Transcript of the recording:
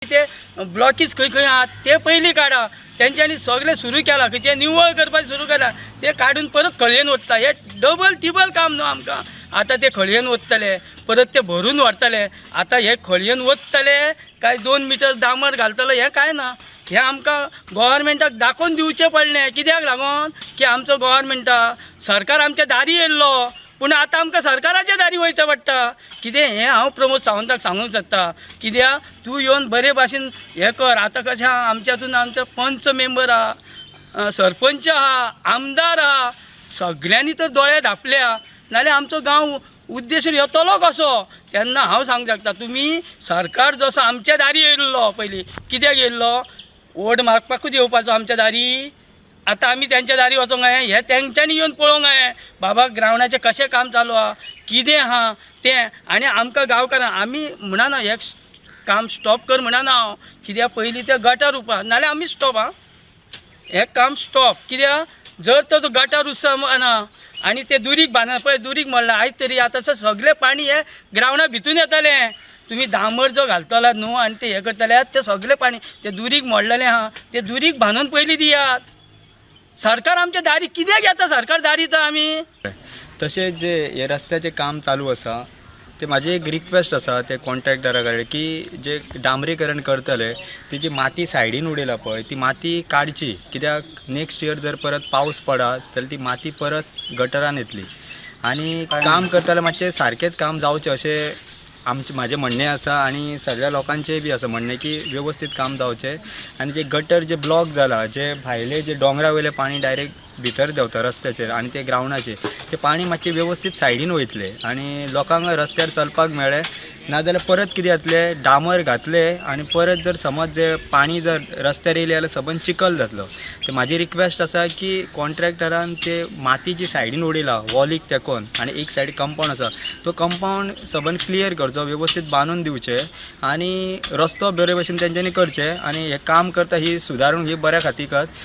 ते ब्लॉकीज खंय खंय आहात ते पयलीं काडा. तेंच्यांनी सगळें सुरू केलां, खंयचें निवळ करपाक सुरू केलां, ते काडून परत खळयेन वता. हे डबल टिबल काम न्हू आमकां. आतां ते खळयेन वतले, परत ते भरून व्हरतले. आतां हे खळयेन वतले काय 2 मिटर डांबर घालतलो, हें कांय ना. हें आमकां गोवोरमेंटाक दाखोवन दिवचें पडलें. कित्याक लागोन की आमचो गोवोरमेंटा सरकार आमच्या दारी येयल्लो, पूण आतां आमकां सरकाराच्या दारी वयचें पडटा. कितें हें हांव प्रमोद सावंताक सांगूंक सोदता, कित्याक तूं येवन बरे भाशेन हें कर. आतां कशें आहा, आमच्यातून आमचो पंच मेंबर आहा, सरपंच आहा, आमदार आहा, सगळ्यांनी तर दोळे धांपल्या. नाल्यार आमचो गांव उद्देश येतलो कसो? तेन्ना हांव सांगूंक शकता, तुमी सरकार जसो आमच्या दारी येयल्लो पयलीं, कित्याक येयल्लो? वोट मागपाकूच येवपाचो आमच्या दारी. आतां आमी तेंच्या दारी वचोंक जाय. हें तेंच्यांनी येवन पळोवंक जाय, बाबा ग्रावंडाचें कशें काम चालू आहा, कितें आहा तें. आनी आमकां गांवकारांक आमी म्हणना, हें काम स्टॉप कर म्हणना हांव. कित्याक पयलीं तें गटर उपा, नाल्यार आमी स्टॉप. आं, हें काम स्टॉप. कित्याक जर तर तो गटर उसना आनी ते दुरीग बांदना, पळय दुरीग मोडला आयज तरी, आतां सगळें पाणी हें ग्रावंडा भितून येतलें. तुमी डांबर जो घालतला न्हू आनी ते हें करतले, ते सगळें पाणी ते दुरीग मोडलेलें आहा, ते दुरीग बांदून पयलीं दियात. सरकार आमच्या दारी कित्याक येता? सरकार दारी तर आमी तशेंच जे हे रस्त्याचें काम चालू आसा, ते म्हाजी एक रिक्वेस्ट आसा ते कॉन्ट्रॅक्टरा कडेन की जे डांबरीकरण करतले, ती जी माती सायडीन उडयला पळय, ती माती काडची. कित्याक नेक्स्ट इयर जर परत पावस पडत जाल्यार ती माती परत गटरान येतली. आनी काम करतले मातशें सारकेंच काम जावचें अशें आमचें म्हाजें म्हणणें आसा आनी सगळ्या लोकांचें बी आसा म्हणणें की वेवस्थीत काम जावचें. आनी जे गटर जे ब्लॉक जाला, जे भायले जे दोंगरा वयलें पाणी डायरेक्ट भितर देंवता रस्त्याचेर आनी ते ग्रावंडाचेर, ते पाणी मातशें वेवस्थीत सायडीन वयतलें आनी लोकांक रस्त्यार चलपाक मेळ्ळें. नाजाल्यार परत कितें जातलें, डांबर घातले आनी परत जर समज जे पाणी जर रस्त्यार येयलें जाल्यार सबंद चिखल जातलो. तर म्हाजी रिक्वेस्ट आसा की कॉन्ट्रॅक्टरान ते माती जी सायडीन उडयला वॉलीक तेकोन आनी एक सायड कंपावंड आसा, तो कंपावंड सबंद क्लियर करचो, वेवस्थीत बांदून दिवचें आनी रस्तो बरे भशेन तेंच्यांनी करचें. आनी हें काम करता ही सुदारूंक ही बऱ्या खातीर.